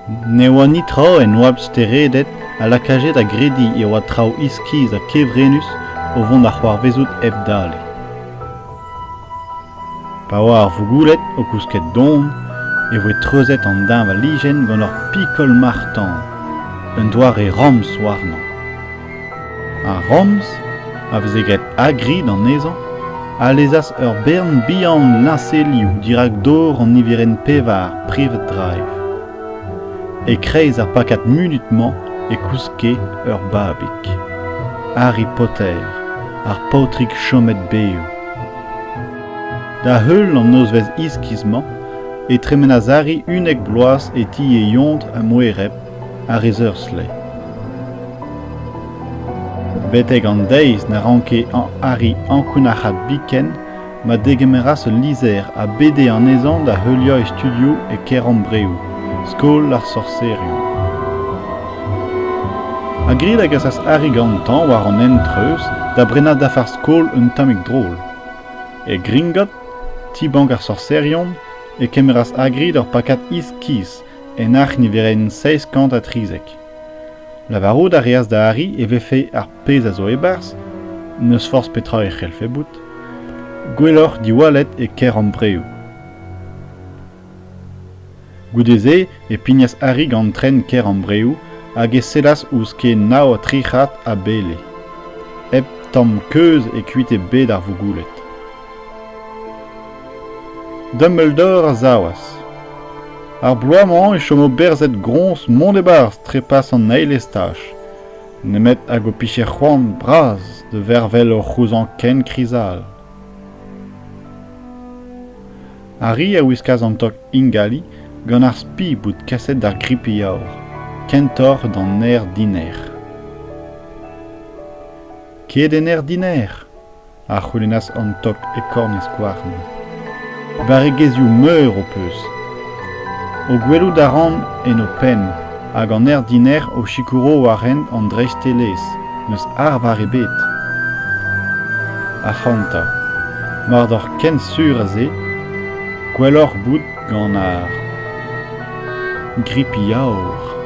Ne oa netra en oabl steredet a lakaje da grediñ e oa traoù iskis ha kevrinus o vont da c'hoarvezout hep dale. Pa oa ar Vougouled o kousket don e voe treuzet an deñvalijenn gant ur pikol marc'h-tan, un doare ramz warnañ. Ar ramz, a veze graet Hagrid anezhañ, a lezas ur bern bihan liñselioù dirak dor an niverenn pevar Private Drive. E-kreiz ar pakad munut-mañ e kouske ur babig. Harry Potter, ar paotrig chomet bev. Da-heul an nozvezh iskis-mañ e tremenas Harry 11 bloaz e ti e eontr ha moereb, ar re Dursley. Betek an deiz na ranke Harry ankounac'haat biken ma degemeras ul lizher a bede anezhañ da heuliañ e studioù e Kêrambreoù, skol ar sorserioù. Hagrid a gasas Harry gantañ war an hent-treuz da brenañ dafar skol un tammig drol. E Gringotts, ti-bank ar sorserion, e kemeras Hagrid ur pakad iskis en arc'h niverenn 713. Lavarout a reas da Harry e vefe ar pezh a zo e-barzh, n'eus forzh petra e c'hellfe bout, gwelloc'h diwallet e Kêrambreoù. Goude-se e pignas Harry gant tren Kêrambreoù hag e sellas ouzh kae 39 a bele. Hep tamm keuz e kuitae bed ar Vougouled. Dumbledore a savas. Ar bloaz-mañ e chomo berzet groñs mont e-barzh trepas an eil estaj, nemet hag ho pije c'hoant bras da vervel o c'houzañv ken kriz all. Harry a wiskas an tog ingaliñ gant ar spi bout kaset d'ar gripi-aour, kentoc'h d'an aer dinec'h. Ket en aer dinec'h ! A c'houlennas an tog e korn e skouarn. Barregezhioù meur ho peus. O gwelout a ran en ho penn hag an aer dinec'h ho sikouro war hent an dreistelezh, n'eus arvar ebet. Ac'hanta, mar doc'h ken sur a se, gwelloc'h bout gant ar gripi aour.